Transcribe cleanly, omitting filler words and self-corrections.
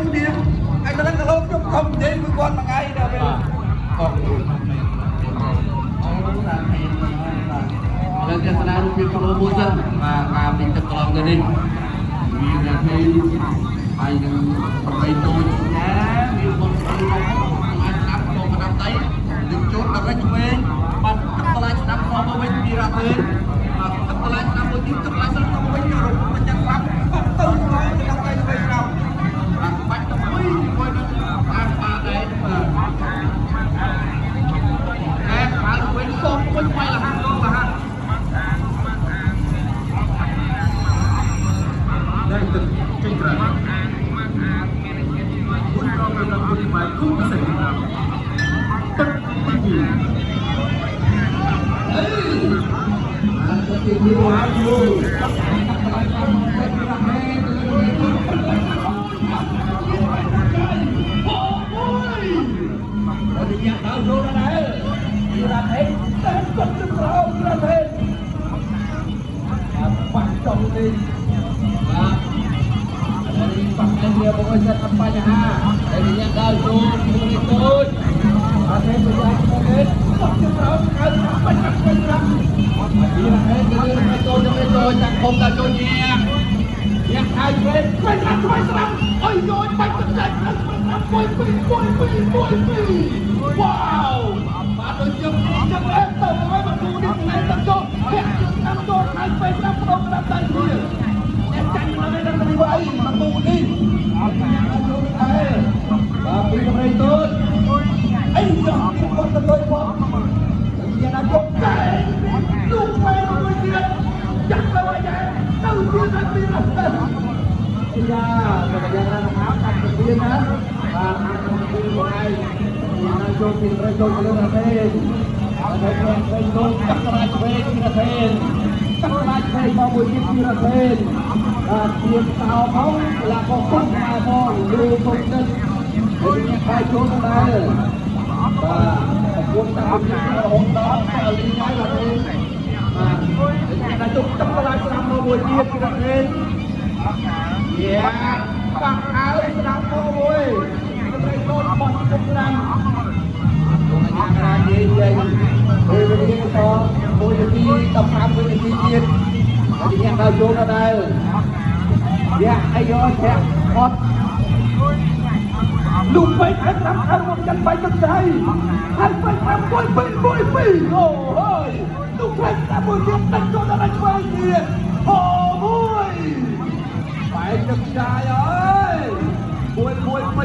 ស្ងៀមហើយដល់ក៏លោកខ្ញុំខំនិយាយមួយគាត់មួយថ្ងៃដល់ពេល អរគុណ អូតាមហេតុបាទ ឥឡូវទស្សនារូបភាពប្រូម៉ូសិនបាទការពេញទឹកកន្លងទៅនេះមានតែភ័យហើយនឹងប្រៃតូចណាវាបុនទៅមកស្ដាប់ចូលកណ្ដាប់ដៃនឹងចូលដល់វិញឆ្វេងបាទទឹកកន្លែងស្ដាប់មកវិញពីរ៉ាទេបាទទឹកកន្លែងស្ដាប់មួយទៀតទឹកកន្លែងស្ដាប់មកវិញរំមិនចាំស្ដាប់បាទទៅស្ដាប់កណ្ដាប់ដៃឆ្វេងស្ដាប់បាទបាច់ទៅវិញជាមួយនឹងអាបាទដែរបាទ កែក្បាលវិញសុំវិញវាយលះលងលះ ដែលទឹកចេញក្រៅគុណក្រមដល់គុណបាយគូពិសេសសម្រាប់ទឹកទី2 អេអាទៅទីនេះមកយូរអូយញ៉ាំដល់ចូលដែរយូរ៉ាហេតែគាត់ទៅក្រោមរ៉ាហេបាក់ចង់ទេបាទនេះបាក់នេះបងអើយសិតបញ្ហាតែញ៉ាំដល់ចូលមួយតូចអត់ទេប្រយោជន៍ទេគាត់ទៅក្រោមកើបាច់បាច់បាច់ត្រាំពីរ៉ាហេទៅទៅចូលទៅចូលចាំខំដល់ចូលញ៉ាំញ៉ាំហើយវិញ បាច់ស្ដាប់បាច់ស្ដាប់អើយយបាច់ទឹកចិត្តមួយពីរមួយពីរមួយពីរវ៉ាវបាទដូចយើងចឹងដែរទៅហើយមកគូនេះកន្លែងទឹកចូលធាក់ជើងតាមចូលហើយពេលស្ដាប់ប្រងស្ដាប់ដៃគ្នាអ្នកចាញ់មកនេះដល់នេះអីមកគូនេះអត់ញ៉ាំអត់ចូលដែរបាទពីកម្រិតតូចអីចង់ពីគាត់ទៅលុយបងយ៉ាងណាជប់តែลูกแม่មួយទៀតចាក់ទៅឲ្យយ៉ាងទៅទៀតទៅទៀត យ៉ាទៅយ៉ាងណាนะครับកាត់ទៅទៀតណាបាទអាចមកពីមួយឯងយ៉ាងណាចូលពីប្រចូលទៅលើប្រទេសអត់ទៅទៅចូលកាក់រាជវេពីប្រទេសកាក់រាជវេមកមួយទៀតពីប្រទេសបាទទៀមតោផងឡាកកុំមកផងលូសុំទឹកហើយអ្នកខែចូលទៅដែរបាទប្រគួតតាមពីរហូតដល់លីហើយបាទបាទអ្នកណាជុំទឹករាជស្ដាប់មកមួយទៀតពីប្រទេស យ៉ាបាក់ហើយស្ដាប់មកមួយត្រីកូនបោះទឹកស្ដាំលោកអាញាក្រានិយាយចេញពេលវេលាត1នាទី15វិនាទីទៀតហើយអ្នកដល់ចូលដល់ដែរយ៉ាអាយយោធាក់អត់ ลูกไปไอ้ทำเอากันไปตั้งใจให้ไปทำมวยปีมวยปีโอ้เฮ้ยลูกไปทำมวยเดียวตั้งตัวอะไรไปเนี่ยโอ้มวยไปจับใจเอ้ยมวยมวยไป